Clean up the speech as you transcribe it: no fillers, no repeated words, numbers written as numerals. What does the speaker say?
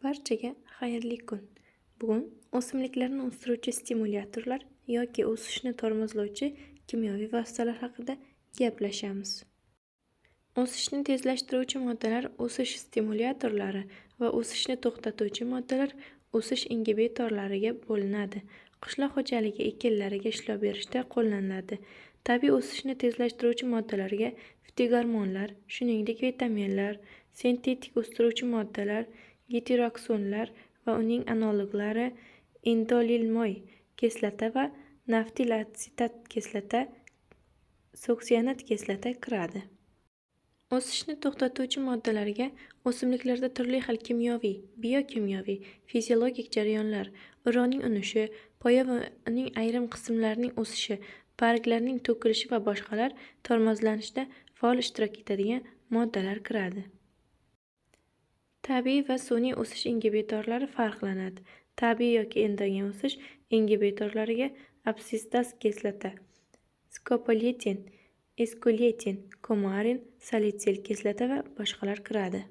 Barchaga xayrli kun. Bugun o'simliklarni o'stiruvchi stimulyatorlar yoki o'sishni tormozlovchi kimyoviy vositalar haqida gaplashamiz. O'sishni tezlashtiruvchi moddalar o'sish stimulyatorlari va o'sishni to'xtatuvchi moddalar o'sish ingibitorlariga bo'linadi. Qishloq xo'jaligi ekinlariga ishlov berishda qo'llaniladi. Tabiiy o'sishni tezlashtiruvchi moddalarga fitogormonlar, shuningdek vitaminlar, sintetik o'stiruvchi moddalar, geteroaksonlar va uning analoglari, indolilmoy kislota va naftilatsetat kislota, suksinat kislota kiradi. O'sishni to'xtatuvchi moddalarga o'simliklarda turli xil kimyoviy, biokimyoviy, fiziologik jarayonlar, urug'ning unishi, poya va uning ayrim qismlarining o'sishi, barglarning to'kilishi va boshqalar tormozlanishda faol ishtirok etadigan moddalar kiradi. Tabiiy va sun'iy o'sish ingibitorlari farqlanadi. Tabiiy yoki endogen o'sish ingibitorlariga absistas kislota, skopoletin, eskuletin, kumarin, salitsil kislota va boshqalar kiradi.